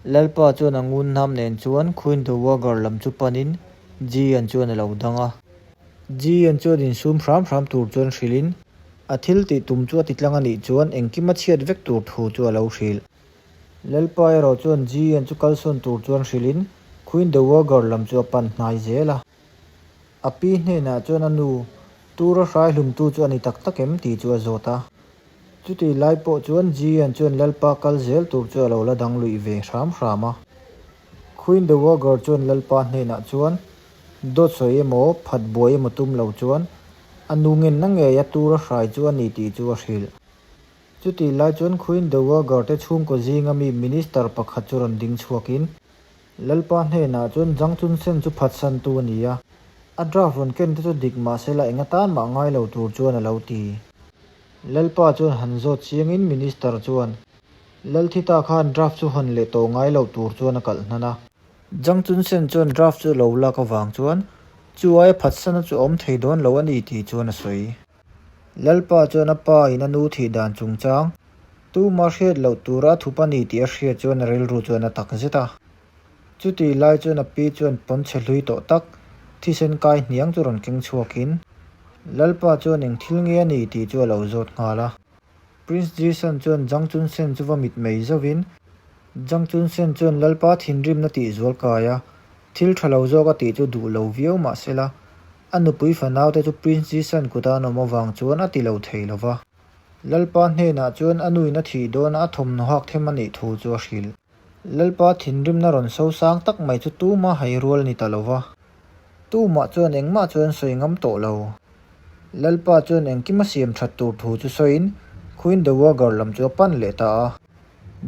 Lalpa chuan a ngunhnam nen chuan Queen Dowager lam chu panin Ji-an chuan a lo dang a. Ji-an chuan insum hram hram tur chuan hrilhin a thil tih tum chu a ti tlang a nih chuan engkim a chhiat vek tur thu chu a lo hrilh. Lalpa erawh chuan Ji-an chu kalsawn tur chuan hrilhin Queen Dowager lam chu a pan hnai zel a. A pi hnenah chuan a nu, Tura hrai hlumtu chu a ni tak tak em? tih chu a zawt a. Chutih lai pawh chuan Ji-an chuan Lalpa kal zel tur chu a lo la dang luih ve hram hram a. Queen Dowager chuan Lalpa hnenah chuan dawt sawi emaw, phat buai emaw tum lo chuan a nu ngenna ngeia tura hrai chu a ni tih chu a hrilh. Chutih lai chuan Queen Dowager te chhungkaw zinga mi Minister pakhat chu rawn ding chhuakin Lalpa hnenah chuan Jang Chun Sen chu phatsantu a ni a, a draft rawn ken te chu dik mahsela eng atan mah ngai lo tur chuan a lo ti. Lalpa chuan han zawt chiangin Minister chuan Lalthita khan draft chu hawn leh tawh ngai loh tur chuan a kalh hnan a. Jang Chun Sen chuan draft chu lo lak avang chuan chu aia phatsana chu a awm thei dawn lo a ni tih chuan a sawi. Lalpa chuan a pa in a nu thih dan chungchang Tuma hriat loh tura thup a ni tih a hriat chuan a rilru chuan a tak zet a. Chutih lai chuan a pi chuan pawnchhe hlui tawh tak, thisen kai hniang chu rawn keng chhuakin, Lalpa chuan eng thil nge a ni tih chu a lo zawt nghal a. Prince Jason chuan Jang Chun Sen chu va mit mai zauhin, Jang Chun Sen chuan Lalpa thinrimna tih zual kai a, thil tha lo zawk a tih chu duh lo viau mah sela, a nupui fanaute chu Prince Jason kuta an awm avang chuan a ti lo thei lo va. Lalpa hnenah chuan a nuin a thih dawna a thawmhnaw hak them a nih thu chu a hrilh. Lalpa thinrimna rawn so sang tak mai chu tuma hai rual a ni ta lo va, tumah chuan engmah chu an sawi ngam tawh lo. Lalpa chuan engkim a siam that tur thu chu sawiin Queen Dowager lam chu a pan leh ta a.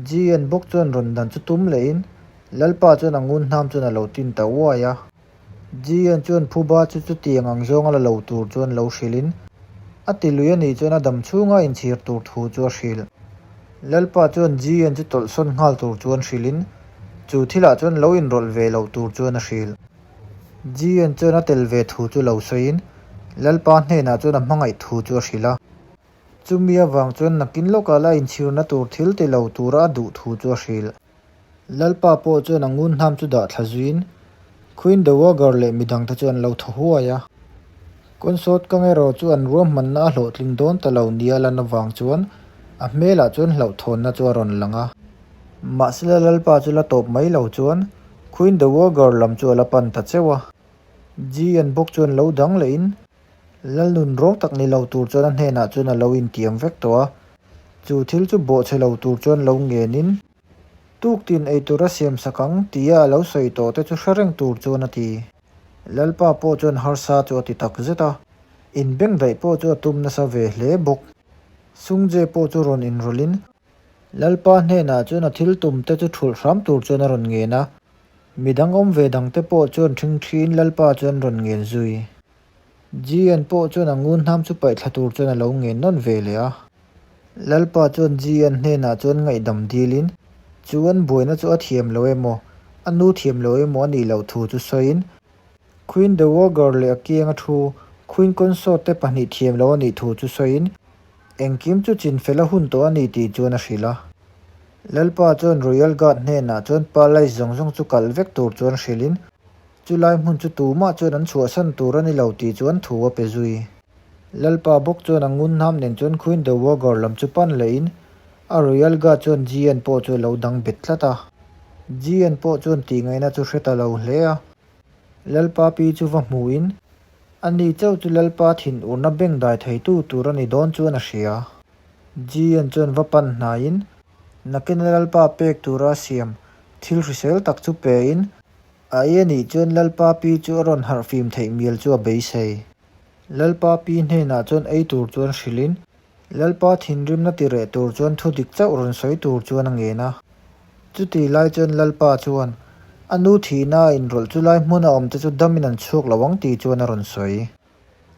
Ji-an bawk chuan rawn dan chu tum lehin Lalpa chuan a ngun hnam chuan a lo tin ta uai a. Ji-an chuan phuba chu chutiang ang zawnga la lo tur chuan lo hrilhin, a ti lui a nih chuan a dam chhunga inchhir tur thu chu a hrilh. Lalpa chuan Ji-an chu tawlhsawn nghal tur chuan hrilhin, chu thilah chuan lo inrawlh ve loh tur chuan a hrilh. Ji-an chuan a tel ve thu chu lo sawiin, Lalpa hnenah chuan a hmangaih thu chu a hrilh a. Chumi avang chuan nakin lawkah la inchhirna tur thil ti lo tura a duh thu chu a hrilh. Lalpa pawh chuan a ngun hnam chu dah thla zuiin Queen Dowager leh midangte chu an lo thaw huai a. Consort kang erawh chu an ruahmanna a hlawhtling dawn ta lo nia lan avang chuan a hmelah chuan hlauhthawnna chu a rawn lang a. Mahsela Lalpa chu la tawp mai lo chuan Queen Dowager lam chu a la pan ta cheuh a. Ji an bawk chuan lo dang lehin Lalnun rawng tak ni lo tur chuan a hnenah chuan a lo intiam vek tawh a, chu thil chu bawhchhe lo tur chuan lo ngenin tuktin ei tura siam sak ang tia a lo sawi tawh te chu hre reng tur chuan a ti. Lalpa pawh chuan harsa chu a ti tak zet a, inbengdaih pawh chu a tum nasa ve hle bawk. Sungje pawh chu rawn inrawlhin Lalpa hnenah chuan a thil tum te chu thulh hram tur chuan a rawn ngen a, midang awm ve dang te pawh chuan ṭhingṭhiin Lalpa chuan rawn ngen zui. Ji-an pawh chuan a ngun hnam chu paih thla tur chuan a lo ngen nawn ve leh a. Lalpa chuan Ji-an hnenah chuan ngaihdam dilin, chu an buaina chu a thiam lo emaw, a nu thiam lo emaw a nih loh thu chu sawiin, Queen Dowager leh a kianga thu Queen Consort te pahnih thiam lo a nih thu chu sawiin, engkim chu chinfel a hun tawh a ni tih chuan a hrilh a. Lalpa chuan Royal Guard hnenah chuan palace zawng zawng chu kalh vek tur chuan hrilhin, Chulai hmun chu tumah chuan an chhuahsan tur a ni lo tih chuan thu a pe zui. Lalpa bawk chuan a ngun hnam nen chuan Queen Dowager lam chu pan lehin a Royal Guard chuan Jian pawh chu a lo dang bet tlat a. Jian pawh chuan tihngaihna chu hre ta lo hle a. Lalpa pi chu va hmuhin ani chauh chu Lalpa thinurna bengdai theitu tur a ni dawn chuan a hria. Jian chuan va pan hnaiin nakina Lalpa pek tura siam thil hrisel tak chu pein A ei a nih chuan Lalpa pi chu a rawn harh fim theih mial chu a beisei. Lalpa pi hnenah chuan ei tur chuan hrilhin, Lalpa thinrimna ti reh tur chuan thu dik chauh rawn sawi tur chuan a ngen a. Chuti lai chuan Lalpa chuan, A nu thihna a inrawlh chu lai hmuna awmte chu damin an chhuak lo ang tih chuan a rawn sawi.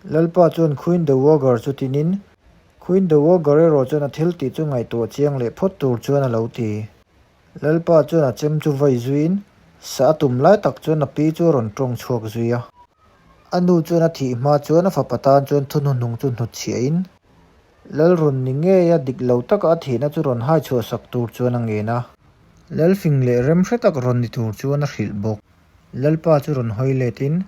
Lalpa chuan Queen Dowager chu tinin, Queen Dowager erawh chuan a thil tih chu ngaihtuah chiang leh phawt tur chuan a lo ti. Lalpa chuan a chem chu vai zuiin sa a tum lai tak chuan a pi chu a rawn tawng chhuak zui a. A nu chuan a thih hma chuan a fapa tan chuan thu hnuhnung chu hnutchhiahin Lal rawn ni ngeia dik lo taka a thihna chu rawn hai chhuah sak tur chuan a ngen a. Lalfing leh rem hre tak rawn ni tur chuan a hrilh bawk. Lalpa chu rawn hawi letin,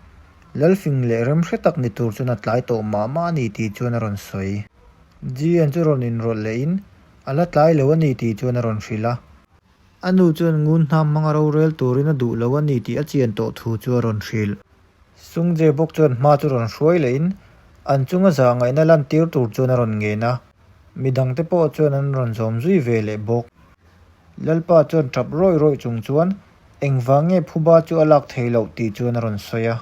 Lalfing leh rem hre tak ni tur chuan a tlai tawh mah mah a ni tih chuan a rawn sawi. Jian chu rawn inrawlh lehin, A la tlai lo a ni tih chuan a rawn hrilh a. A nu chuan ngun hnam hmanga rorel turin a duh lo a ni tih a chian tawh thu chu a rawn hrilh. Sungje bawk chuan hma chu rawn hruai lehin, an chunga zahngaihna lantir tur chuan a rawn ngen a. Midangte pawh chuan an rawn zawm zui ve leh bawk. Lalpa chuan tap rawih rawih chung chuan engvang nge phuba chu a lak thei loh tih chuan a rawn sawi a.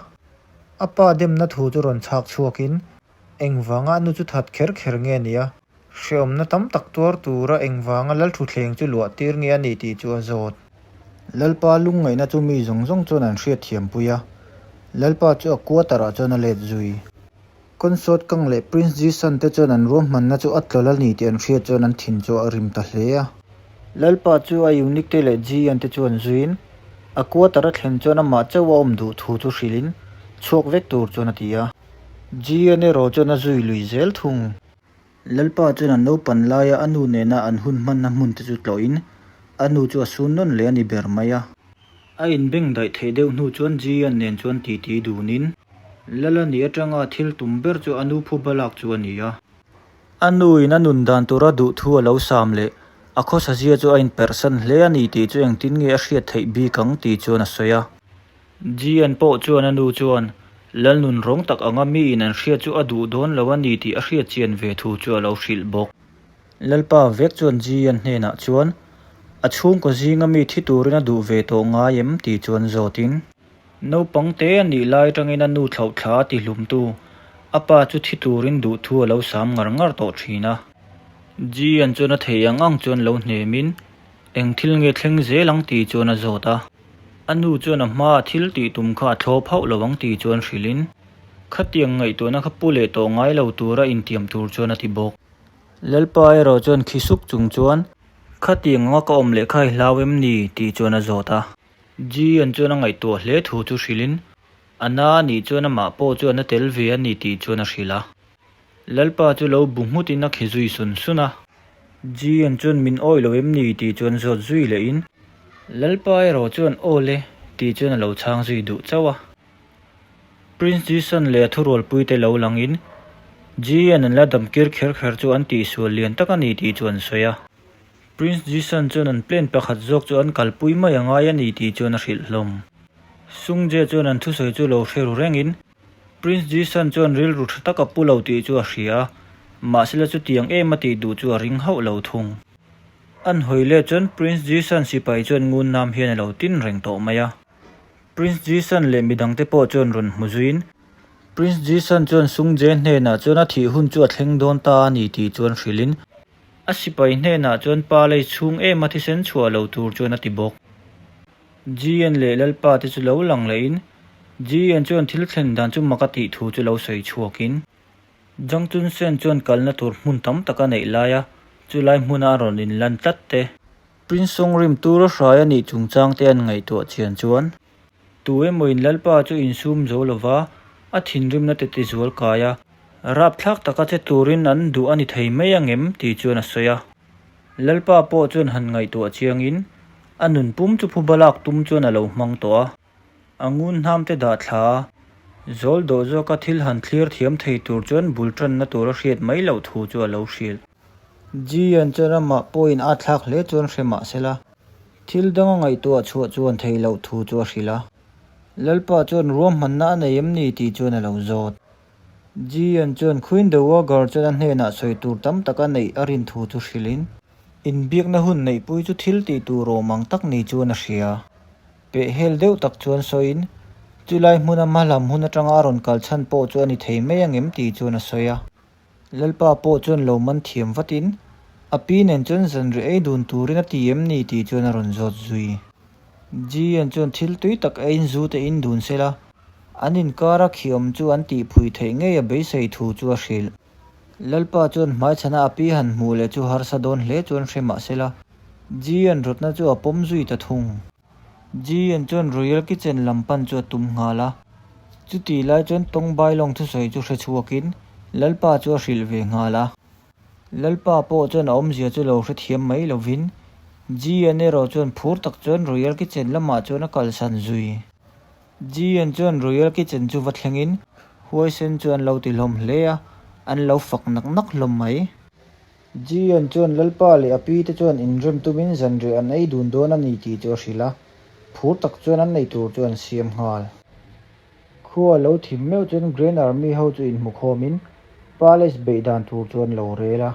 A pa demna thu chu rawn chhak chhuakin engvanga a nu chu that kher kher nge nia, hreawmna tam tak tuar tura engvanga Lalthuthleng chu luah tir nge a ni tih chu a zawt. Lalpa lungngaihna chu mi zawng zawng chuan an hriatthiampui a, Lalpa chu a quarter ah chuan a let zui. Consort Kang leh Prince Jisan te chuan an ruahmanna chu a tlawlh a ni tih an hriat chuan an thin chu a rim ta hle a. Lalpa chu a eunuch te leh Jian te chuan zuiin a quarter a thlen chuan amah chauh a awm duh thu chu hrilhin chhuak vek tur chuan a ti a. Jian erawh chuan a zui lui zel thung. Lalpa chuan an naupan laia a nu nena an hun hmanna hmun te chu tlawhin a nu chu a sun nawn leh a ni ber mai a. A inbeng daih theih deuh hnu chuan Jian nen chuan titi dunin Lala ni atanga thil tum ber chu a nu phuba lak chu a ni a. A nuin a nun dan tura duh thu a lo sam leh a khawsa zia chu a inperhsan hle a ni tih chu engtin nge a hriat theih bik ang tih chuan a sawi a. Jian pawh chuan a nu chuan Lalnun rawng tak anga miin an hriat chu a duh dawn lo a ni tih a hriat chian ve thu chu a lo hrilh bawk. Lalpa vek chuan Jian hnenah chuan a chhungkaw zinga mi thi turin a duh ve tawh ngai em tih chuan zawtin. Naupang te a nih lai atangin a nu thlauh thla a tihlumtu a pa chu thi turin duh thu a lo sam ngar ngar tawh thin a. Jian chuan a thei ang ang chuan lo hnemin eng thil nge thleng zel ang tih chuan a zawt a. A nu chuan a hmaa thil tih tum kha a thlawp hauh lo ang tih chuan hrilhin, Khatiang ngaihtuahna kha pu leh tawh ngai lo tura intiam tur chuan a ti bawk. Lalpa erawh chuan khi suk chung chuan, Khatiang anga ka awm leh kha i hlau em ni? tih chuan a zawt a. Ji-an chuan a ngaihtuah hle thu chu hrilhin, A na a nih chuan amah pawh chu a na tel ve a ni tih chuan a hrilh a. Lalpa chu lo bu nghutin a khi zui sun sun a. Jian chuan min awi lo em ni tih chuan zawt zui lehin, Lalpa erawh chuan aw le tih chuan a lo chhang zui duh chauh a. Prince Jason leh a thurualpuite lo langin Jian an la dam kir kher kher chu an tihsual lian tak a ni tih chu an sawi a. Prince Jason chuan an plane pakhat zawk chu an kalpui mai a ngai a ni tih chuan a hrilh hlawm. Sung Jae chuan an thusawi chu lo hre ru rengin, Prince Jisan chuan rilru tha tak a pu lo tih chu a hria a, mahsela chutiang em a tih duh chu a ring hauh lo thung. An hawi leh chuan Prince Jisan sipai chuan ngun nam hian a lo tin reng tawh mai a. Prince Jisan leh midangte pawh chuan rawn hmu zuiin, Prince Jisan chuan Sung Jae hnenah chuan a thih hun chu a thleng dawn ta a ni tih chuan hrilhin, a sipai hnenah chuan pa lei chhung em a thisen chhuah lo tur chuan a ti bawk. GN leh Lalpa te chu lo lang lehin GN chuan thil thlen dan chu mak a tih thu chu lo sawi chhuakin Jang Chun Sen chuan kalna tur hmun tam tak a neih laia chulai hmuna a rawn inlan tlat te. Prince Song Rim tura hrai a nih chungchang te an ngaihtuah chian chuan tu emawin Lalpa chu insum zo lova a thinrimna te tizual kai a, rapthlak taka che turin an duh a ni thei mai angem tih chuan a sawi a. Lalpa pawh chuan han ngaihtuah chiangin a nun pum chu phuba lak tum chuan a lo hmang tawh a, a ngun hnam te dah thla a, zawl dawh zawka thil han thlir thiam thei tur chuan bul tanna tur a hriat mai loh thu chu a lo hrilh. Jian chuan amah pawhin a thlak hle chuan hre mah sela, thil danga ngaihtuah chhuah chuan thei loh thu chu a hrilh a. Lalpa chuan ruahmanna a nei em ni tih chuan a lo zawt. Jian chuan Queen Dowager chuan a hnenah sawi tur tam tak a neih a rin thu chu hrilhin, inbiakna hun neihpui chu thil tih tur awm ang tak ni chuan a hria. Pehhel deuh tak chuan sawiin, chulai hmuna hma lam hun atanga a rawn kal chhan pawh chu a ni thei mai angem tih chuan a sawi a. Lalpa pawh chuan lo man thiam vatin, a pi nen chuan zanriah ei dun turin a ti em ni tih chuan a rawn zawt zui. Jian chuan thil tui tak eiin zu te in dun sela, an inkara khi awm chu an tihphui theih ngei a beisei thu chu a hrilh. Lalpa chuan hmaichhana a pi han hmuh leh chu harsa dawn hle chuan hre mah sela, Jian rawtna chu a pawm zui ta thung. Jian chuan Royal Kitchen lam pan chu a tum nghal a, chutih lai chuan Tawng Bailawng thusawi chu hre chhuakin Lalpa chu a hrilh ve nghal a. Lalpa pawh chuan a awmzia chu lo hrethiam mai lovin. Ji-an erawh chuan phur tak chuan Royal Kitchen lamah chuan a kalsan zui. Ji-an chuan Royal Kitchen chu va thlengin huaisen chu an lo ti hlawm hle a, an lo fak nak nak hlawm mai. Ji-an chuan Lalpa leh a pi te chuan inrem tumin zanriah an ei dun dawn a ni tih chu a hrilh a, phur tak chuan an nei tur chu an siam nghal. Khua lo thim meuh chuan Grand Army ho chu inhmukhawmin Palace beih dan tur chu an lo rel a.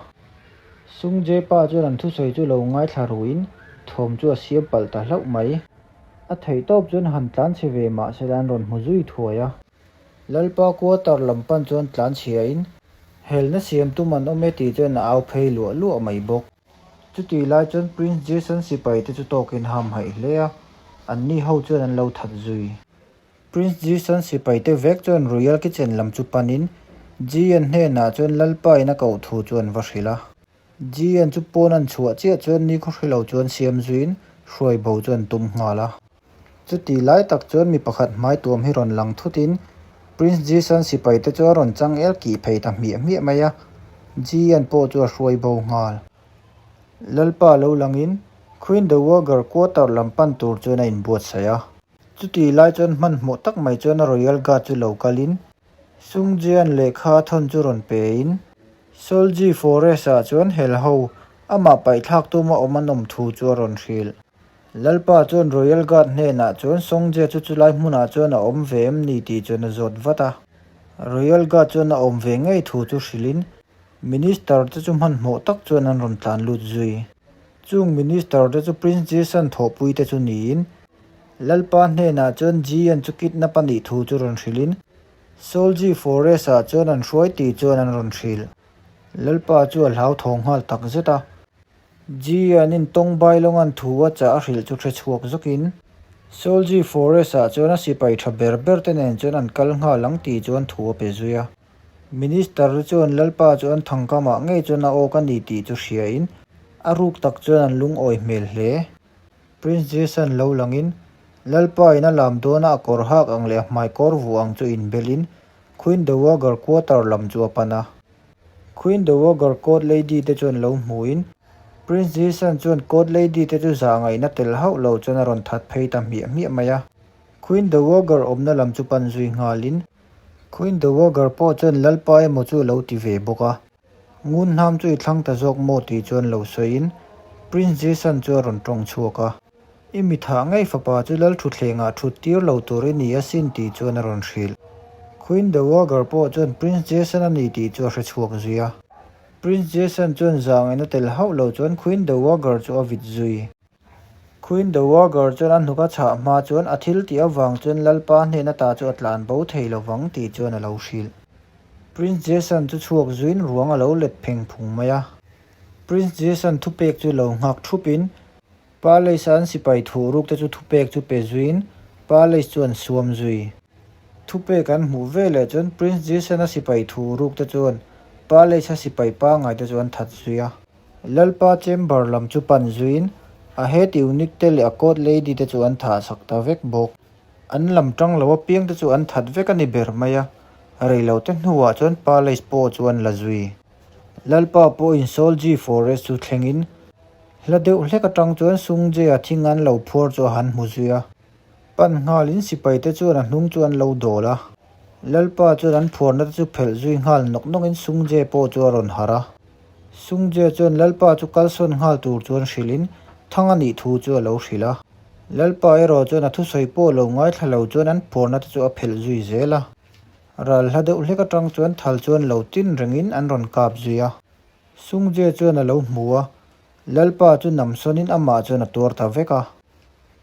Sung Jae pa chuan an thusawi chu lo ngaithla ruin thawm chu a siam palh ta hlauh mai. A theih tawp chuan han tlanchhe ve mah sela an rawn hmu zui thuai a. Lalpa quarter lam pan chuan tlanchhiain helna siam tum an awm e tih chuan a au phei luah luah mai bawk. Chutih lai chuan Prince Jason sipai te chu tawkin hamhaih hle a, anni ho chuan an lo that zui. Prince Jason sipai te vek chuan Royal Kitchen lam chu panin Ji-an hnenah chuan Lalpa in a koh thu chu an va hrilh a. Ji-an chu pawn an chhuah chiah chuan ni khawhri lo chuan siam zuiin hruai bo chu an tum nghal a. Chutih lai tak chuan mi pakhat hmai tuam hi rawn lang thutin Prince Jason sipai te chu a rawn chang el kih phei ta hmiah hmiah mai a, Ji-an pawh chu a hruai bo nghal. Lalpa lo langin Queen Dowager quarter lam pan tur chuan a inbuatsaih a. Chutih lai chuan hmanhmawh tak mai chuan a Royal Guard chu lo kalin Sung Jian lehkha thawn chu rawn pein Solji Forest ah chuan hel ho amah paihthlak tuma awm an awm thu chu a rawn hrilh. Lalpa chuan Royal Guard hnenah chuan Song Jia chu chulai hmunah chuan a awm ve em ni tih chuan a zawt vat a. Royal Guard chuan a awm ve ngei thu chu hrilhin Minister te chu hmanhmawh tak chuan an rawn tlan lut zui. Chung Minister te chu Prince Jason thawhpui te chu niin Lalpa hnenah chuan Ji-an chu kidnap a nih thu chu rawn hrilhin Solji Forest ah chuan an hruai tih chuan an rawn hrilh. Lalpa chu a hlauthawng nghal tak zet a. Ji-an in tawng Bailawng-an thu a chah a hrilh chu hre chhuak zawkin Solji Forest ah chuan a sipai tha ber ber te nen chuan an kal nghal ang tih chuan thu a pe zui a. Minister te chuan Lalpa chu an thangkamah ngei chuan a awk a ni tih chu hriain a ruk tak chuan an lungawi hmel hle. Prince Jason lo langin, Lalpa in a lam dawna a kawr hak ang leh a hmai kawr vuah ang chu inbelin Queen Dowager quarter lam chu a pan a. Queen Dowager court lady te chuan lo hmuin, Prince Jason chuan court lady te chu zah ngaihna tel hauh lo chuan a rawn that phei ta hmiah hmiah mai a. Queen Dowager awmna lam chu pan zui nghalin, Queen Dowager pawh chuan Lalpa emaw chu a lo ti ve bawk a. Ngun hnam chu i thlang ta zawk maw tih chuan lo sawiin Prince Jason chu a rawn tawng chhuak a. I mi thah ngei fapa chu lal thutthlengah thut tir lo tur i ni asin tih chuan a rawn hrilh. Queen Dowager pawh chuan Prince Jason a ni tih chu a hre chhuak zui a. Prince Jason chuan zangaihna tel hauh lo chuan Queen Dowager chu a vit zui. Queen Dowager chuan a hnuk a chhah hma chuan a thil tih avang chuan Lalpa hnen ata chu a tlan bo thei lovang tih chuan a lo hrilh. Prince Jason chu chhuak zuiin ruang a lo let pheng phung mai a. Prince Jason thupek chu lo nghak thupin Palace-a an sipai thuh ruk te chu thupek chu pe zuiin Palace chu an suam zui. Thupek an hmuh veleh chuan Prince Jason-a sipai thuh ruk te chuan Palace-a sipai pangngai te chu an that zui a. Lalpa chamber lam chu pan zuiin a head eunuch te leh a court lady te chu an thah sak ta vek bawk. An lam tang lo apiang te chu an that vek a ni ber mai a, rei lo te hnuah chuan Palace pawh chu an la zui. Lalpa pawhin Solji Forest chu thlengin hla deuh hlek atang chuan Sungje-a thing an lo phuar chu a han hmu zui a. Pan nghalin sipai te chuan a hnung chu an lo dawl a. Lalpa chuan an phuarna te chu phelh zui nghal nawk nawkin Sungje pawh chu a rawn harh a. Sungje chuan Lalpa chu kalsawn nghal tur chuan hrilhin thang a nih thu chu a lo hrilh a. Lalpa erawh chuan a thusawi pawh lo ngaithla lo chuan an phuarna te chu a phelh zui zel a. Ral hla deuh hlek atang chuan thal chuan lo tin rengin an rawn kap zui a. Sungje chuan a lo hmu a, Lalpa chu namsawnin amah chuan a tuar ta vek a.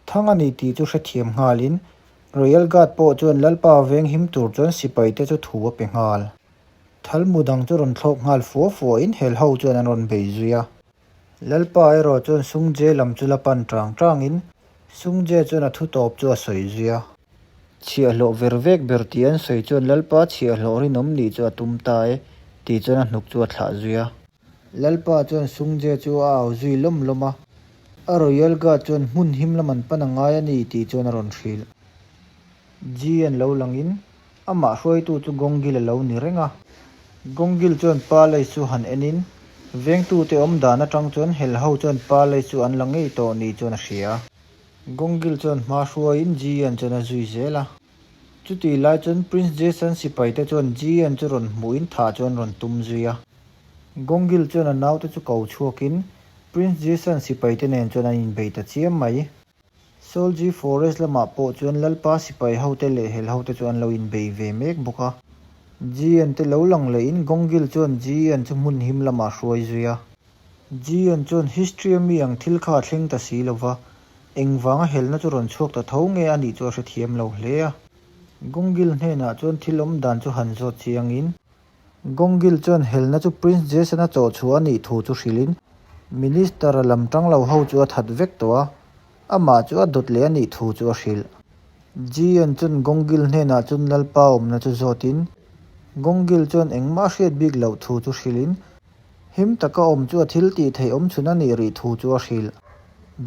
Thang a ni tih chu hrethiam nghalin Royal Guard pawh chuan Lalpa venghim tur chuan sipai te chu thu a pe nghal. Thal mu dang chu rawn thlawk nghal fua fuain hel ho chuan an rawn bei zui a. Lalpa erawh chuan Sungje lam chu la pan tang tangin Sungje chuan a thu tawp chu a sawi zui a. Chhiahhlawh ver vek ber tih an sawi chuan Lalpa chhiahhlawh rinawm nih chu a tum ta e tih chuan a hnuk chu a thlah zui a. Lalpa chuan Sungje chu a au zui lawm lawm a, a Royal Guard chuan hmun him lam an pan a ngai a ni tih chuan a rawn hrilh. Ji an lo langin Amah hruaitu chu Gongil a lo ni reng a. Gongil chuan Palace chu han enin, Vengtute awm dan atang chuan hel ho chuan Palace chu an la ngei tawh ni chuan a hria. Gongil chuan hma hruaiin Jian chuan a zui zel a. Chutih lai chuan Prince Jason sipaite chuan Jian chu rawn hmuhin thah chu an rawn tum zui a. Gongil chuan a naute chu ko chhuakin Prince Jason sipaite nen chuan an inbei ta chiam mai. Solji Forest lamah pawh chuan Lalpa sipai hote leh hel hote chu an lo inbei ve mek bawk a. Jian te lo lang lehin Gongil chuan Jian chu hmun him lamah hruai zui a. Jian chuan History a mi ang thil kha a thleng ta si lo va, engvanga helna chu rawn chhuak ta tho nge a nih chu a hrethiam lo hle a. Gongil hnenah chuan thil awm dan chu han zawt chiangin Gongil chuan helna chu Prince Jason-a chawhchhuah a nih thu chu hrilhin Minister-a lam tang lo ho chu a that vek tawh a, amah chu a dawt leh a nih thu chu a hrilh. Jian chuan Gongil hnenah chuan Lalpa awmna chu zawtin Gongil chuan engmah a hriat bik loh thu chu hrilhin him taka awm chu a thil tih theih awm chhun a nih rih thu chu a hrilh.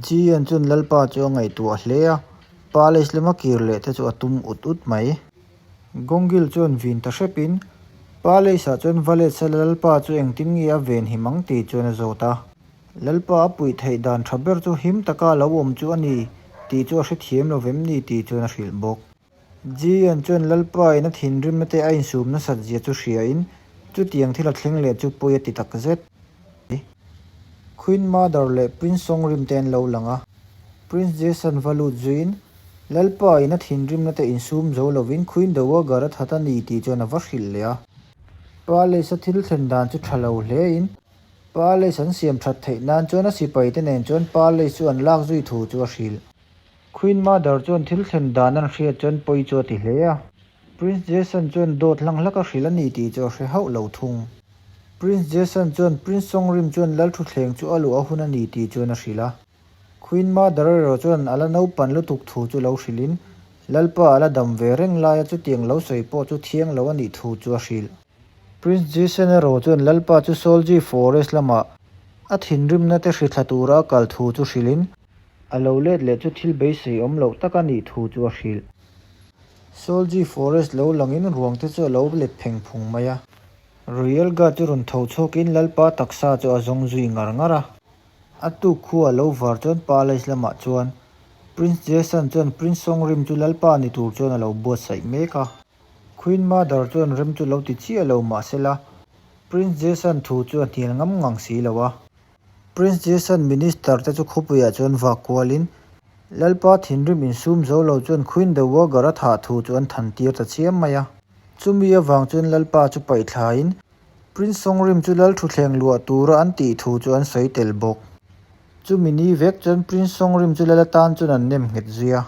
Jian chuan Lalpa chu a ngaihtuah hle a, Palace lama kir leh te chu a tum ut ut mai. Gongil chuan vin ta hrepin, Palace-ah chuan Valet-a Lalpa chu engtin nge a ven him ang tih chuan a zawt a. Lalpa a puih theih dan tha ber chu him taka a lo awm chu a ni tih chu a hrethiam lo vem ni tih chuan a hrilh bawk. Jian chuan Lalpa in a thinrimna te a insum nasat zia chu hriain chutiang thil a thleng leh chu pawi a ti tak zet. Queen Mother leh Prince Songrim te an lo lang a, Prince Jason va lut zuiin Lalpa in a thinrimna te insum zo lovin Queen Dowager a that a ni tih chuan a va hrilh leh a. Palace a thil thlen dan chu tha lo hle in Palace an siam that theih nan chuan a sipai te nen chuan Palace chu an lak zui thu chu a hrilh. Queen Mother chuan thil thlen dan an hriat chuan pawi chu a ti hle a. Prince Jason chuan dawt hlang hlak a hrilh a ni tih chu a hre hauh lo thung. Prince Jason chuan Prince Songrim chuan Lalthuthleng chu a luh a hun a ni tih chuan a hrilh a. Queen Mother erawh chuan a la naupan lutuk thu chu lo hrilhin, Lalpa a la dam ve reng laia chutiang lo sawi pawh chu thiang lo a nih thu chu a hrilh. Prince Jason erawh chuan Lalpa chu Solji Forest lamah a thinrimna te hrithla tura a kal thu chu hrilhin, a lo let leh chu thil beisei awm loh tak a nih thu chu a hrilh. Solji Forest lo langin ruang te chu a lo let pheng phung mai a. Royal Guard chu rawn tho chhuakin Lalpa taksa chu a zawng zui ngar ngar a. A tuk khu a lo var chuan Palace lamah chuan Prince Jason chuan Prince Songrim chu Lalpa ni tur chuan a lo buatsaih mek a. Queen Mother chuan rem chu lo ti chiah lo mahsela Prince Jason thu chu a hnial ngam ngang si lo a. Prince Jason Minister te chu khawpuiah chuan vak kualin Lalpa thinrim insum zo lo chuan Queen Dowager a thah thu chu an than tir ta chiam mai a. Chumi avang chuan Lalpa chu paihthlain Prince Songrim chu Lal Thuthleng luah tura an tih thu chu an sawi tel bawk. Chumi ni vek chuan Prince Songrim chu Lal atan chuan an nem nghet zui a.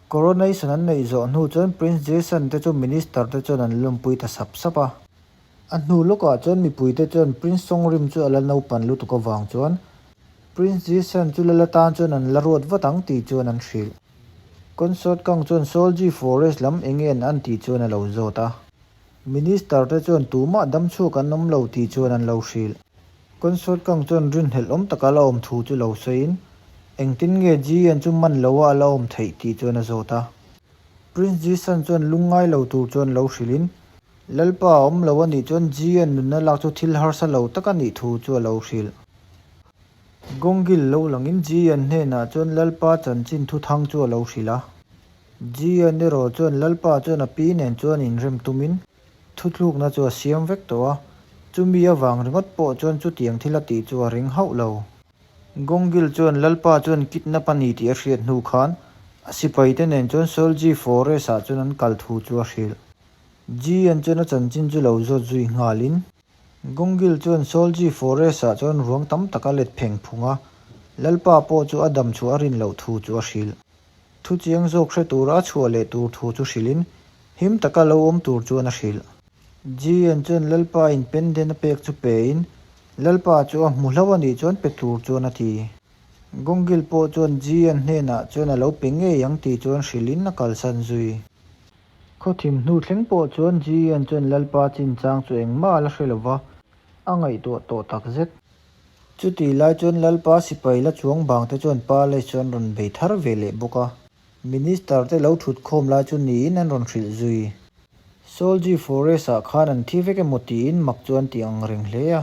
Coronation an neih zawh hnu chuan Prince Jason te chu Minister te chuan an lawmpui ta sap sap a. A hnu lawkah chuan mipui te chuan Prince Songrim chu a la naupan lutuk avang chuan Prince Jason chu Lal atan chuan an la ruat vat ang tih chuan an hrilh. Consort Kang chuan Solji Forest lam eng nge an an tih chuan a lo zawt a. Minister te chuan tumah damchhuak an awm lo tih chuan an lo hrilh. Consort Kang chuan rinhlelh awm taka la awm thu chu lo sawiin, Engtin nge Jian chu man loa a la awm theih tih chuan a zawt a. Prince Jisan chuan lungngai lo tur chuan lo hrilhin, Lalpa a awm lo a nih chuan Jian nunna lak chu thil harsa lo tak a nih thu chu a lo hrilh. Gongil lo langin Jian hnenah chuan Lalpa chanchin thuthang chu a lo hrilh a. Jian erawh chuan Lalpa chuan a pi nen chuan inrem tumin thuthlukna chu a siam vek tawh a, chumi avang ringawt pawh chuan chutiang thil a tih chu a ring hauh lo. Gongil chuan Lalpa chuan kidnap a ni tih a hriat hnu khan a sipaite nen chuan Solji Forest ah chuan an kal thu chu a hrilh. Jian chuan a chanchin chu lo zawt zui nghalin Gongil chuan Solji Forest ah chuan ruang tam tak a let pheng phung a, Lalpa pawh chu a dam chhuah a rin loh thu chu a hrilh. Thu chiang zawk hre tura a chhuah leh tur thu chu hrilhin him taka lo awm tur chuan a hrilh. Jian chuan Lalpa in pendant a pek chu pein Lalpa chu a hmu hlo a nih chuan pe tur chuan a ti. Gongil pawh chuan Jian hnenah chuan a lo pe ngei ang tih chuan hrilhin a kalsan zui. Khawthim hnu thleng pawh chuan Jian chuan Lalpa chinchang chu engmah a la hre lova, a ngaihtuah tawh takzet. Chutih lai chuan Lalpa sipai la chuang bang te chuan Palace chu an rawn bei thar ve leh bawk a. Minister te lo thut khawm lai chu niin an rawn hrilh zui. Solji Forest ah khan an thi vek emaw tiin mak chu an ti ang reng hle a.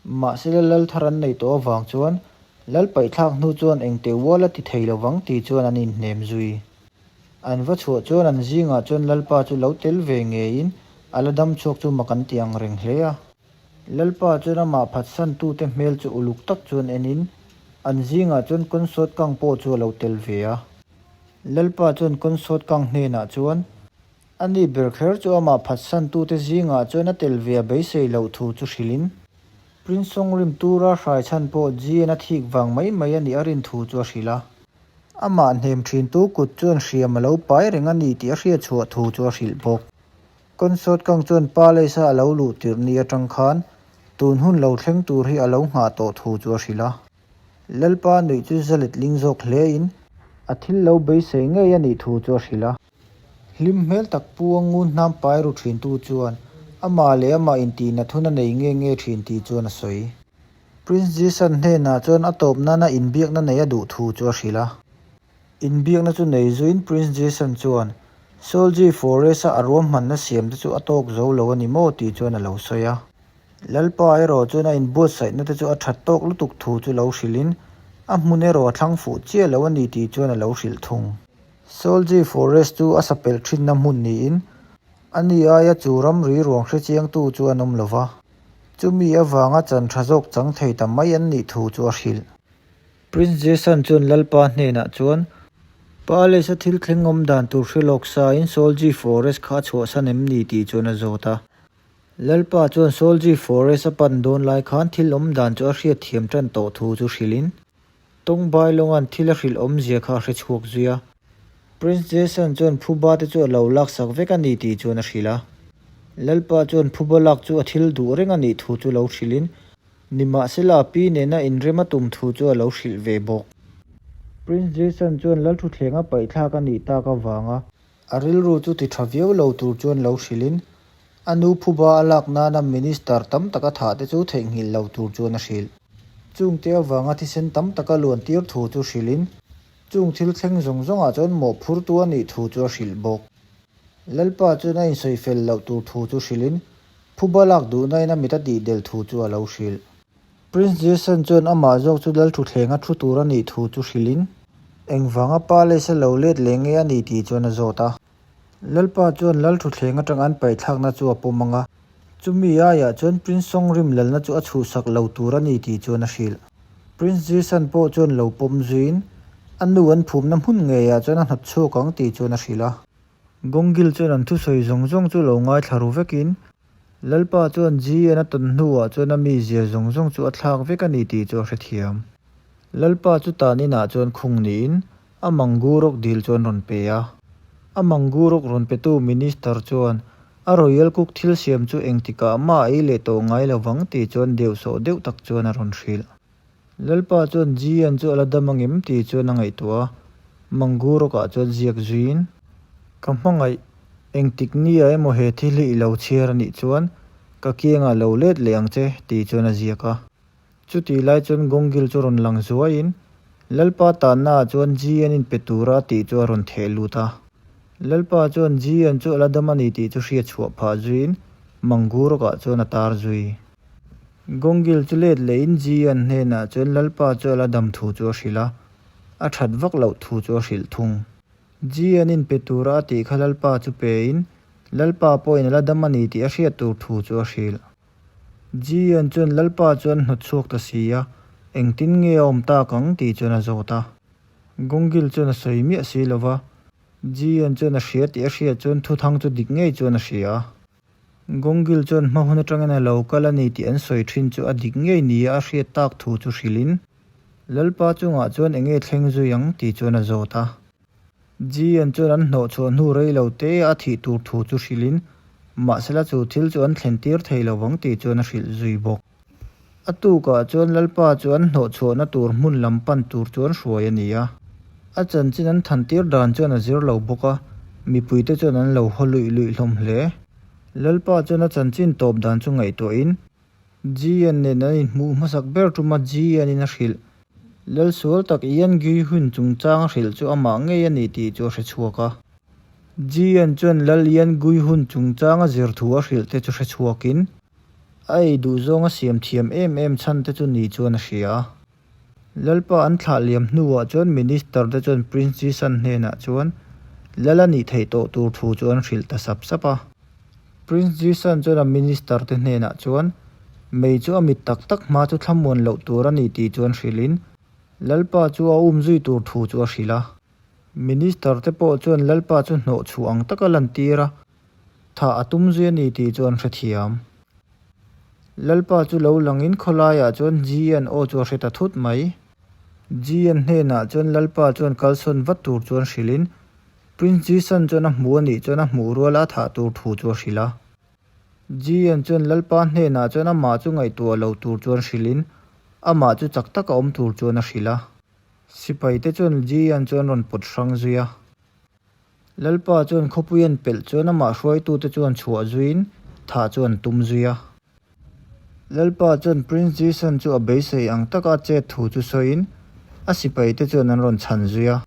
Mahsela lal thar an neih tawh avang chuan lal paihthlak hnu chuan engteh ual a ti thei lovang tih chuan an inhnem zui. An va chhuah chuan an zingah chuan Lalpa chu lo tel ve ngeiin a la dam chhuak chu mak an ti ang reng hle a. Lalpa chuan amah phatsantute hmel chu uluk tak chuan enin an zingah chuan Consort Kang pawh chu a lo tel ve a. Lalpa chuan Consort Kang hnenah chuan A ni ber kher chu amah phatsantute zingah chuan a tel ve a beisei loh thu chu hrilhin Prince Song rim tura hrai chhan pawh GN a thik vang mai mai a nih a rin thu chu a hrilh a. Amah hnem thintu kut chuan hriam a lo pai reng a ni tih a hriat chhuah thu chu a hrilh bawk. Consort Kang chuan Palace-a a lo luh tirh ni atang khan tun hun lo thleng tur hi a lo nghah tawh thu chu a hrilh a. Lalpa nuih chu za letling zawk hlein a thil lo beisei ngei a nih thu chu a hrilh a. Hlim hmel tak pu a ngun hnam pai ru thintu chuan amah leh amah intihna thun a nei nge nge thin tih chuan a sawi. Prince Jason hnenah chuan a tawp nana inbiakna nei a duh thu chu a hrilh a. Inbiakna chu nei zuiin Prince Jason chuan Solji Forest-a a ruahmanna siam te chu a tawk zo lo a ni maw tih chuan a lo sawi a. Lalpa erawh chuan a inbuatsaihna te chu a that tawk lutuk thu chu lo hrilhin a hmun erawh a thlang fuh chiah lo a ni tih chuan a lo hrilh thung. Solji Forest chu a sapelh thinna hmun niin a ni aia chu ramri ruang hre chiangtu chu an awm lo va, chumi avanga chan tha zawk chang thei ta mai an nih thu chu a hrilh. Prince Jason chuan Lalpa hnenah chuan, Palace-a thil thleng awm dan tur hre lawk sain Solji Forest kha a chhuahsan em ni tih chuan a zawt a. Lalpa chuan Solji Forest a pan dawn lai khan thil awm dan chu a hriatthiam tan tawh thu chu hrilhin, Tawng Bailawnga'n thil a hrilh awmzia kha a hre chhuak zui a. Prince Jason chuan phuba te chu a lo laksak vek a ni tih chuan a hrilh a. Lalpa chuan phuba lak chu a thil duh reng a nih thu chu lo hrilhin, nimahsela a pi nena inrem a tum thu chu a lo hrilh ve bawk. Prince Jason chuan Lalthuthleng a paihthlak a nih tak avanga A rilru chu ti tha viau lo tur chuan lo hrilhin, a nu phuba a lak nana minister tam tak a thah te chu theihnghilh lo tur chuan a hrilh. Chungte avanga thisen tam taka luan tir thu chu hrilhin, chung thil thleng zawng zawngah chuan mawhphurtu a nih thu chu a hrilh bawk. Lalpa chuan a insawi fel loh tur thu chu hrilhin, phuba lak duhnain a mit a tihdel thu chu a lo hrilh. Prince Jason chuan amah zawk chu Lalthuthleng a thu tur a nih thu chu hrilhin, engvanga Palace a lo let leh nge a ni tih chuan a zawt a. Lalpa chuan Lalthuthleng atang an paihthlakna chu a pawm ang a, chumi aiah chuan Prince Songrim lalna chu a chhuhsak lo tur a ni tih chuan a hrilh. Prince Jason pawh chuan lo pawm zuiin, a nu an phumna hmun ngeiah chuan a hnawt chhuak ang tih chuan a hrilh a. Gongil chuan an thusawi zawng zawng chu lo ngaithla ru vekin, Lalpa chuan GN a tawn hnuah chuan a mizia zawng zawng chu a thlak vek a ni tih chu a hrethiam. Lalpa chu tan inah chuan khung niin a Mangu rawk dil chuan rawn pe a. A Mangu rawk rawn petu Minister chuan a Royal Cook thil siam chu engtikah mah a ei leh tawh ngai lo vang tih chuan deuhsawh deuh tak chuan a rawn hrilh. Lalpa chuan GN chu a la dam angem tih chuan a ngaihtuah a, Mangu rawkah chuan ziak zuiin, Ka hmangaih, engtik nia emaw he thil hi i lo chhiar a nih chuan ka kiangah lo let leh ang che tih chuan a ziak a. Chutih lai chuan Gongil chu rawn lang zuaiin Lalpa tannaah chuan GN in pe tura a tih chu a rawn theh lut a. Lalpa chuan GN chu a la dam a ni tih chu hriat chhuah phah zuiin Mangu rawkah chuan a tar zui. Gongil chu let lehin Jian hnenah chuan Lalpa chu a la dam thu chu a hrilh a, a that vak loh thu chu a hrilh thung. Jian in pe tura a tih kha Lalpa chu pein, Lalpa pawhin a la dam a ni tih a hriat tur thu chu a hrilh. Jian chuan Lalpa chu an hnawt chhuak ta si a, engtin nge a awm tak ang tih chuan a zawt a. Gongil chuan a sawi miah si lo va, Jian chuan a hria tih a hriat chuan thuthang chu dik ngei chuan a hria a. Gongil chuan hma hun atangin a lo kal a ni tih an sawi thin chu a dik ngei nia a hriat tak thu chu hrilhin, Lalpa chungah chuan eng nge thleng zui ang tih chuan a zawt a. Jian chuan an hnawh chhuah hnu rei lo te a thih tur thu chu hrilhin, mahsela chu thil chu an thlen tir thei lo vang tih chuan a hrilh zui bawk. A tukah chuan Lalpa chu an hnawh chhuahna tur hmun lam pan tur chuan hruai a ni a. A chanchin an than tir dan chuan a zir lo bawk a, mipuite chuan an lo haw luih luih hlawm hle. Lalpa chuan a chanchin tawp dan chu ngaihtuahin, GN nen an inhmuh hmasak ber tuma GN in a hrilh. Lalsual tak Ian Gui Hun chungchang a hrilh chu amah ngei a ni tih chu a hre chhuak a. GN chuan Lal Ian Gui Hun chungchang a zir thu a hrilh te chu hre chhuakin. A ei duh zawng a siam thiam em em chhan te chu ni chuan a hria a. Lalpa an thlah liam hnuah chuan Minister te chuan Prince Jisan hnenah chuan lal a nih theih tawh tur thu chu an hrilh ta sap sap a. Prince Jisan chuan a Minister te hnenah chuan mei chu a mit tak tak hma chu thlamuan loh tur a ni tih chuan hrilhin Lalpa chu a um zui tur thu chu a hrilh a. Minister te pawh chuan Lalpa chu hnawh chhuah ang taka lantir a, Thah a tum zui a ni tih chu an hrethiam. Lalpa chu lo langin khawlaiah chuan G-an aw chu a hre ta thut mai. G-an hnenah chuan Lalpa chuan kalsawn vat tur chuan hrilhin Prince G-san chuan a hmu a nih chuan a hmuh ruala a thah tur thu chu a hrilh a. G-an chuan Lalpa hnenah chuan amah chu ngaihtuah lo tur chuan hrilhin amah chu chak taka awm tur chuan a hrilh a. Sipaite chuan G-an chuan rawn pawt hrang zui a. Lalpa chuan khawpui an pelh chuan amah hruaitute chuan chhuah zuiin thah chu an tum zui a. Lalpa chuan Prince Jason chu a beisei ang taka a chet thu chu sawiin a sipaite chuan an rawn chhan zui a.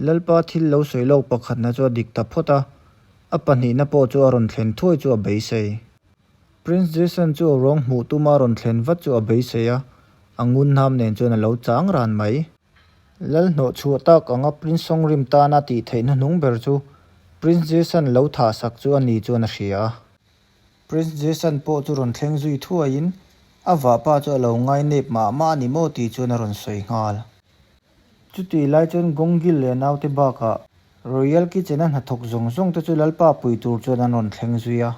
Lalpa thil lo sawi lawk pakhatna chu a dik ta phawt a, a pahnihna pawh chu a rawn thlen thuai chu a beisei. Prince Jason chu a ruang hmuh tuma rawn thlen vat chu a beisei a, a ngun hnam nen chuan a lo chang ran mai. Lal hnawh chhuah tak anga Prince Songrim tana tih theih hnuhnung ber chu Prince Jason lo thah sak chu a ni chuan a hria a. Prince Jason pawh chu rawn thleng zui thuaiin a vahpa chu a lo ngai nep mah mah a ni maw tih chuan a rawn sawi nghal. Chutih lai chuan Gongil leh naute bakah Royal Kitchen a hnathawk zawng zawng te chu Lalpa pui tur chuan an rawn thleng zui a.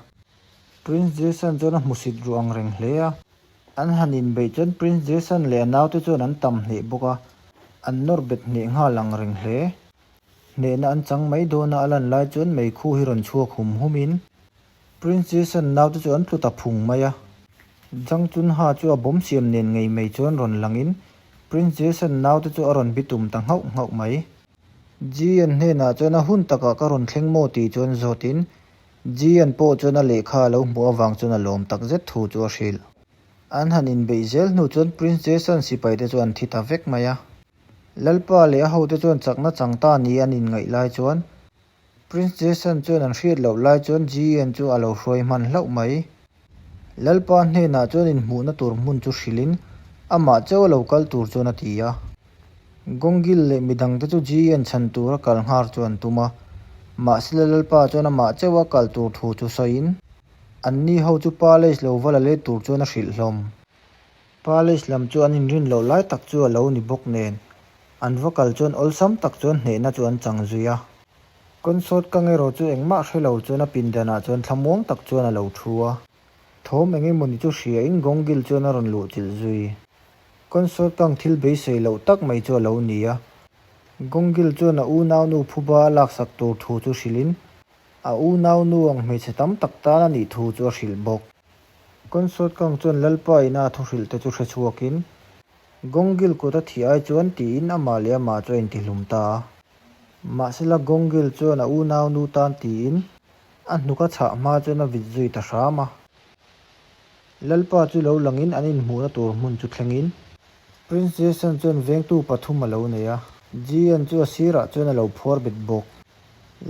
Prince Jason chuan a hmusit ruh ang reng hle a. An han inbeih chuan Prince Jason leh a naute chuan an tam hneh bawk a, an nawr bet hneh nghal ang reng hle. Hnehna an chang mai dawn a, a lan lai chuan meikhu hi rawn chhuak hum hum in Prince Jason naute chu an tlu ta phung mai a. Jang Chun Ha chu a bawm siam nen ngei mai chuan rawn lang in Prince Jason naute chu a rawn bitum ta nghauh nghauh mai. Ji-an hnenah chuan a hun takah ka rawn thleng maw tih chuan zawt in Ji-an pawh chuan a lehkha a lo hmuh avang chuan a lawm tak zet thu chu a hrilh. An han inbeih zel hnu chuan Prince Jason sipaite chu an thi ta vek mai a. Lalpa leh a hote chuan chakna chang ta ni an inngaih lai chuan Prince Jason chuan an hriat loh lai chuan Ji-an chu a lo hruai hman hlauh mai. Lalpa hnenah chuan inhmuhna tur hmun chu hrilhin amah chauh a lo kal tur chuan a ti a. Gongil leh midangte chu Ji-an chhan tura kal nghar chu an tum a, mahsela Lalpa chuan amah chauha kal tur thu chu sawiin, anni ho chu Palace lo va la let tur chuan a hrilh hlawm. Palace lam chu an inrin loh lai tak chu a lo ni bawk nen, an va kal chuan awlsam tak chuan hnehna chu an chang zui a. Kawnsawt kang erawh chu engmah hre lo chuan a pindanah chuan thlamuang tak chuan a lo thu a. Thawm eng emawni chu hriain Gongil chuan a rawn luh chilh zui. Kawnsawt kang thil beisei loh tak mai chu a lo ni a. Gongil chuan a unaunu phuba a laksak tur thu chu hrilhin a unaunu ang hmeichhe tam tak tan a nih thu chu a hrilh bawk. Kawnsawt kang chuan Lalpa ina a thuhrilh te chu hre chhuakin Gongil kut a thih ai chuan tiin amah leh amah chu a intihlum ta a. Mahsela Gongil chuan a unaunu tan tiin a hnuk a chhah hma chuan a vit zui ta hram a. Lalpa chu lo langin an inhmuhna tur hmun chu thlengin Prince Jason chuan vengtu pathum a lo nei a, Ji-an chu a sirah chuan a lo phuar bet bawk.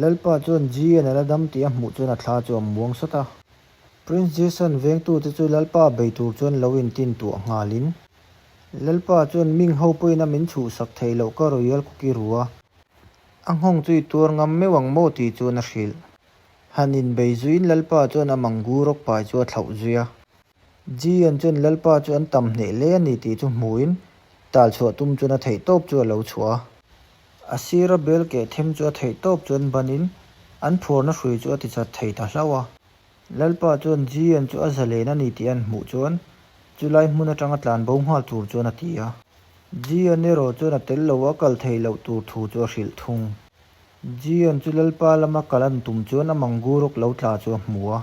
Lalpa chuan Ji-an a la dam tih a hmuh chuan a thla chu a muang sawt a. Prince Jason vengtute chu Lalpa bei tur chuan lo intin tuah nghalin Lalpa chuan Ming ho pawhin a min chhuhsak theih loh ka Royal Cookie ru a, a nghawng chu i tuar ngam meuh ang maw tih chuan a hrilh. Han inbei zuiin Lalpa chuan a manggu rawk pai chu a thlauh zui a. Ji-an chuan Lalpa chu an tam hneh hle a ni tih chu hmuhin tal chhuah tum chuan a theih tawp chu a lo chhuah a. A sira bel keh them chu a theih tawp chuan banin an phuarna hrui chu a tichat thei ta hlauh a. Lalpa chuan Ji-an chu a zalen a ni tih an hmuh chuan chulai hmun atanga tlanbo nghal tur chuan a ti a. Ji-an erawh chuan a tel lo a kal thei loh tur thu chu a hrilh thung. Jian chu Lalpa lama kal an tum chuan a Manguruk lo tla chu a hmu a.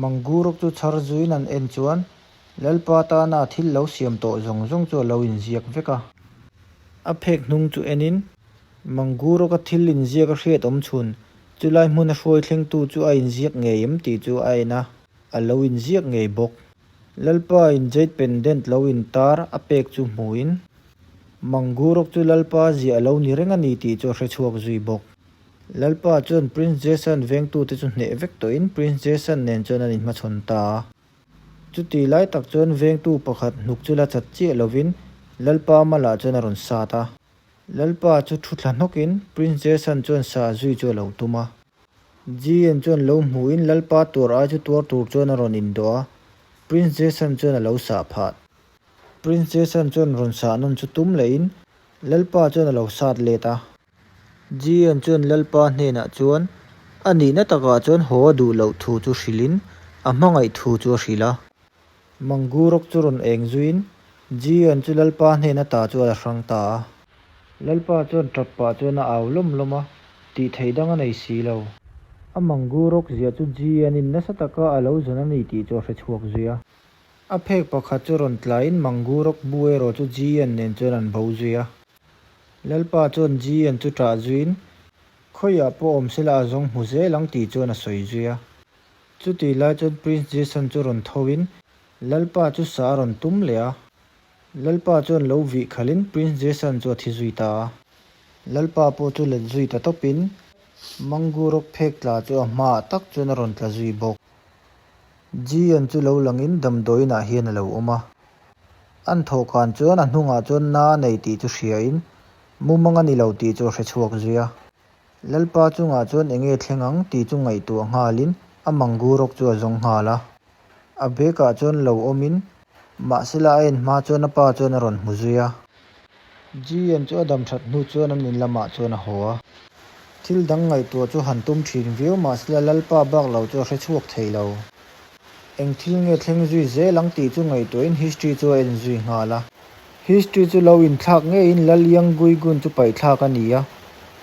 Manguruk chu chhar zuiin an en chuan Lalpa tana a thil lo siam tawh zawng zawng chu a lo inziak vek a. A phek hnung chu enin Manguruk a thil inziak a hriat awm chhun chulai hmun a hruai thlengtu chu a inziak ngei em tih chu a en a, a lo inziak ngei bawk. Lalpa in Jade pendant lo intar a pek chu hmuin Manguruk chu Lalpa ziah a lo ni reng a ni tih chu a hre chhuak zui bawk. Lalpa chuan Prince Jason vengtute chu hneh vek tawhin Prince Jason nen chuan an inhmachhawn ta a. Chuti lai tak chuan vengtu pakhat hnuk chu la chat chiah lovin Lalpa malah chuan a rawn sat a. Lalpa chu thu thla hnawkin Prince Jason chuan sa zui chu a lo tum a. Jian chuan lo hmuhin Lalpa tuar ai chu tuar tur chuan a rawn indawh a, Prince Jason chuan a lo sah phah. Prince Jason chuan rawn sah nawn chu tum lehin Lalpa chuan a lo sat let a. Jian chuan Lalpa hnenah chuan a nihna takah chuan haw a duh loh thu chu hrilhin a hmangaih thu chu a hrilh a. Mangurok chu rawn eng zuiin Jian chu Lalpa hnen ata chu a la hrang ta a. Lalpa chuan tap pah chuan a au lawm lawm a, tih theih dang a nei si lo. A Mangurok ziah chu Jian-in nasa taka a lo zawn a ni tih chu a hre chhuak zui a. A phek pakhat chu rawn tlaiin Mangurok bu erawh chu Jian nen chuan an bo zui a. Lalpa chuan Jian chu ṭah zuiin, Khawiah pawh awm sela a zawng hmu zel ang tih chuan a sawi zui a. Chutih lai chuan Prince Jason chu rawn thoin Lalpa chu sa a rawn tum leh a. Lalpa chuan lo vih khalhin Prince Jason chu a thi zui ta a. Lalpa pawh chu let zui ta tawpin Mangurok phek tla chu a hmaah tak chuan a rawn tla zui bawk. Jian chu lo langin damdawiinah hian a lo awm a. An thawhkan chuan a hnungah chuan na a nei tih chu hriain mumang a ni lo tih chu a hre chhuak zui a. Lalpa chungah chuan eng nge thleng ang tih chu ngaihtuah nghalin a mangurok chu a zawng nghal a. A bekah chuan lo awmin mahsela a en hma chuan a pa chuan a rawn hmu zui a. Jian chu a dam that hnu chuan an in lamah chuan a haw a. Thil dang ngaihtuah chu han tum thin viau mahsela Lalpa bak lo chu a hre chhuak thei lo. Eng thil nge thleng zui zel ang tih chu ngaihtuahin history chu a en zui nghal a. History chu lo inthlak ngeiin Lal Yang Guigun chu paihthlak a ni a,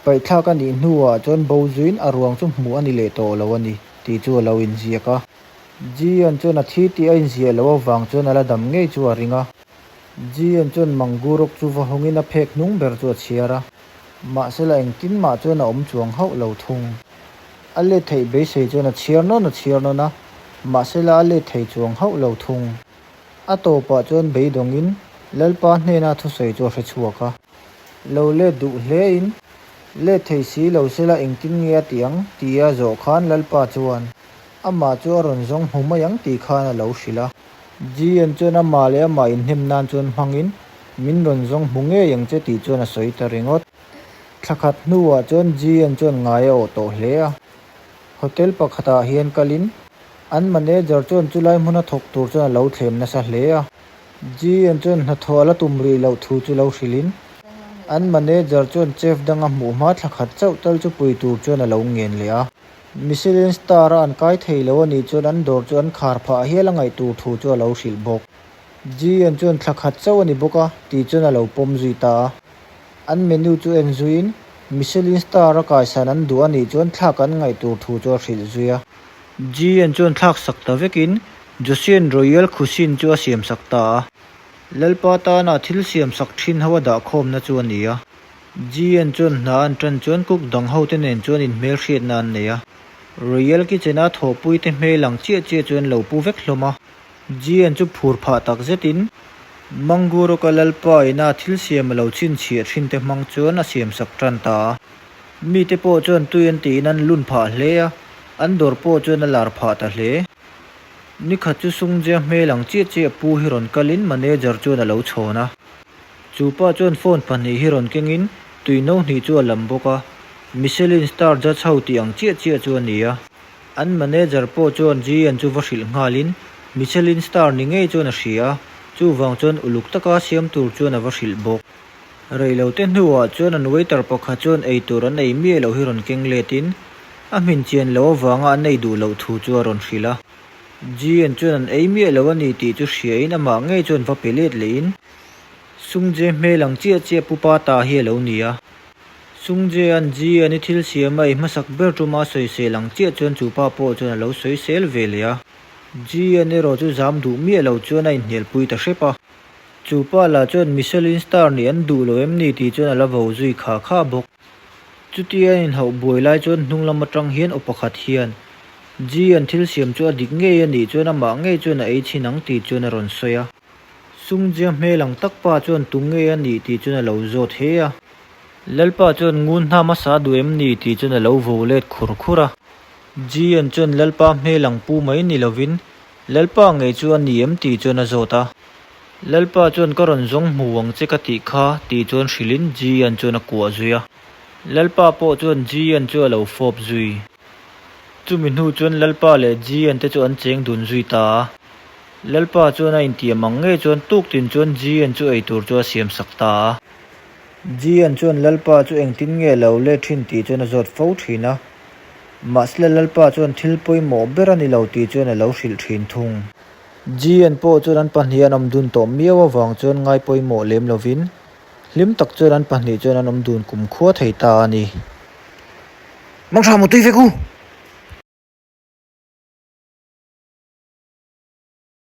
paihthlak a nih hnuah chuan bo zuiin a ruang chu hmuh a ni leh tawh lo a ni tih chu a lo inziak a. Jian chuan a thi tih a inziah loh avang chuan a la dam ngei chu a ring a. Jian chuan Mangurok chu va hawngin a phek hnung ber chu a chhiar a, mahsela engtin mah chuan a awm chuang hauh lo thung. A let theih beisei chuan a chhiar nawn a chhiar nawn a, mahsela a let thei chuang hauh lo thung. A tawpah chuan beidawngin Lalpa hnena thusawi chu a hre chhuak a. Lo let duh hlein, Let thei si lo sela engtin nge a tih ang? tia zawh khan Lalpa chuan amah chu a rawn zawng hmu mai ang tih khan a lo hrilh a. Jian chuan amah leh amah inhnem nan chuan hmangin, Min rawn zawng hmu ngei ang che tih chuan a sawi ta ringawt. Thla khat hnuah chuan Jian chuan ngai a awh tawh hle a. Hotel pakhatah hian kalin an manager chuan chulai hmuna thawk tur chuan a lo thlem nasa hle a. Jian chuan hnathawh a la tum rih loh thu chu lo hrilhin an manager chuan chef danga hmuh hma thla khat chauh tal chu pui tur chuan a lo ngen leh a. Michelin star a an kai thei lo a nih chuan an dawr chu an khar phah hial a ngaih tur thu chu a lo hrilh bawk. Jian chuan thla khat chauh a ni bawk a tih chuan a lo pawm zui ta a. An menu chu en zuiin Michelin star a kaisan an duh a nih chuan thlak an ngaih tur thu chu a hrilh zui a. Jian chuan thlak sak ta vekin Joseon Royal Cuisine chu a siam sak ta a. Lalpa tana thil siam sak thin ho a dah khawmna chu a ni a. Jian chuan hna an tan chuan cook dang hote nen chuan inhmelhriatna an nei a. Royal Kitchen a thawhpuite hmel ang chiah chiah chu an lo pu vek hlawm a. Jian chu phur phah tak zetin Manguroka Lalpa ina thil siam a lo chhinchhiah thin te hmang chuan a siam sak tan ta a. Mite pawh chuan tui an tiin an lun phah hle a, an dawr pawh chuan a lar phah ta hle. Nikhat chu Sungjia hmel ang chiah chiah pu hi rawn kalin manager chuan a lo chhawn a. Chu pa chuan phone pahnih hi rawn kengin tui no hnih chu a lam bawk a, Michelin star judge ho tih ang chiah chiah chu a ni a. An manager pawh chuan Jian chu va hrilh nghalin Michelin star ni ngei chuan a hria a, chuvang chuan uluk taka siam tur chuan a va hrilh bawk. Reilote hnuah chuan an waiter pakhat chuan eitur an ei miah loh hi rawn keng letin a hmin chian loh avanga an ei duh loh thu chu a rawn hrilh a. Jian chuan an ei miah lo a ni tih chu hriain amah ngei chuan va pe let lehin Sungje hmel ang chiah chiah pupa ta hi a lo ni a. Sungje-a'n Ji-a'n i thil siam a ei hmasak ber tuma a sawisel ang chiah chuan chu pa pawh chuan a lo sawisel ve leh a. Ji-a'n erawh chu zam duh miah lo chuan a inhnialpui ta hrep a. Chu pa lah chuan Michelin star nih an duh lo em ni tih chuan a la vo zui kha kha bawk. Chutia an inhauh buai lai chuan hnung lam atang hian aw pakhat hian Ji-a'n thil siam chu a dik ngei a nih chuan amah ngei chuan a ei chhin ang tih chuan a rawn sawi a. Sungjia hmel ang tak pa chuan tu nge a nih tih chuan a lo zawt he a. Lalpa chuan ngun hna hmasa duh em ni tih chuan a lo vo let khur khur a. Jian chuan Lalpa hmel ang pu mai ni lovin. Lalpa ngei chu a ni em tih chuan a zawt a. Lalpa chuan ka rawn zawng hmu ang che ka tih kha tih chuan hrilhin Ji-an chuan a kuah zui a. Lalpa pawh chuan Ji-an chu a lo fawp zui. Chumi hnu chuan Lalpa leh Ji-an te chu an cheng dun zui ta a. Lalpa chuan a intiam ang ngei chuan tuktin chuan Ji-an chu eitur chu a siam sak ta a. Ji-an chuan Lalpa chu engtin nge lo let thin tih chuan a zawt fo thin a. Mahsela Lalpa chuan thil pawimawh ber a ni lo tih chuan a lo hrilh thin thung. Ji-an pawh chuan an pahnih an awm dun tawh miau avang chuan ngai pawimawh lem lovin hlim tak chuan an pahnih chuan an awm dun kumkhua thei ta a ni. Mangtha mutui vek u!